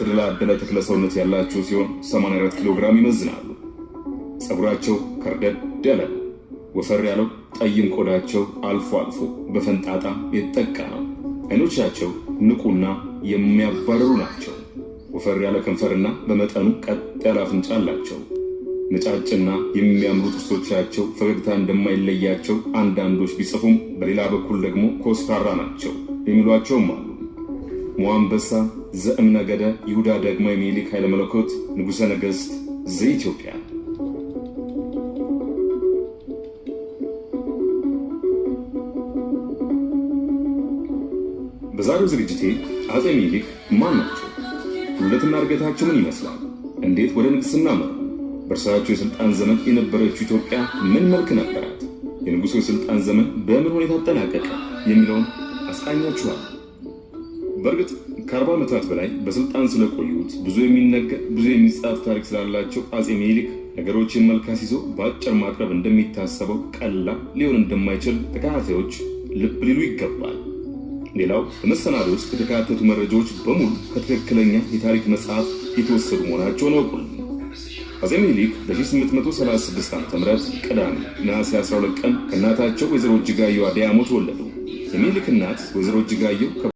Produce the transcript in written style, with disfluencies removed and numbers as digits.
የተደላደለ ተክለ ሰውነት ያላቸው ሲሆን 84 ኪሎ ግራም ይመዝናሉ። ፀጉራቸው ከርደድ ያለ ነው። ወፈር ያለው ጠይም ቆዳቸው አልፎ አልፎ በፈንጣጣ የተጠቃ ነው። አይኖቻቸው ንቁና የሚያባርሩ ናቸው። ወፈር ያለ ከንፈርና በመጠኑ ቀጥ ያለ አፍንጫ አላቸው። ነጫጭና የሚያምሩ ጥርሶቻቸው ፈገግታ እንደማይለያቸው አንዳንዶች ቢጽፉም በሌላ በኩል ደግሞ ኮስታራ ናቸው የሚሏቸውም አሉ። ሞዓ አንበሳ ዘእምነገደ ይሁዳ ዳግማዊ ምኒልክ ኃይለ መለኮት ንጉሠ ነገሥት ዘኢትዮጵያ። በዛሬው ዝግጅቴ አፄ ምኒልክ ማን ናቸው? ውልደትና እድገታቸው ምን ይመስላል? እንዴት ወደ ንግስና መሩ? በእርሳቸው የሥልጣን ዘመን የነበረችው ኢትዮጵያ ምን መልክ ነበራት? የንጉሡ የሥልጣን ዘመን በምን ሁኔታ ተጠናቀቀ? የሚለውን አስቃኛችኋለሁ። በእርግጥ ከ40 ዓመታት በላይ በስልጣን ስለቆዩት ብዙ የሚነገር ብዙ የሚጻፍ ታሪክ ስላላቸው አፄ ምኒልክ ነገሮችን መልክ አስይዞ በአጭር ማቅረብ እንደሚታሰበው ቀላል ሊሆን እንደማይችል ተከታታዮች ልብ ሊሉ ይገባል። ሌላው በመሰናዶ ውስጥ የተካተቱ መረጃዎች በሙሉ ከትክክለኛ የታሪክ መጽሐፍ የተወሰዱ መሆናቸውን እወቁልን። አፄ ምኒልክ በ1836 ዓ.ም ቅዳሜ ነሐሴ 12 ቀን ከእናታቸው ወይዘሮ እጅጋየሁ አድያሞ ተወለዱ። የሚኒልክ እናት ወይዘሮ እጅጋየሁ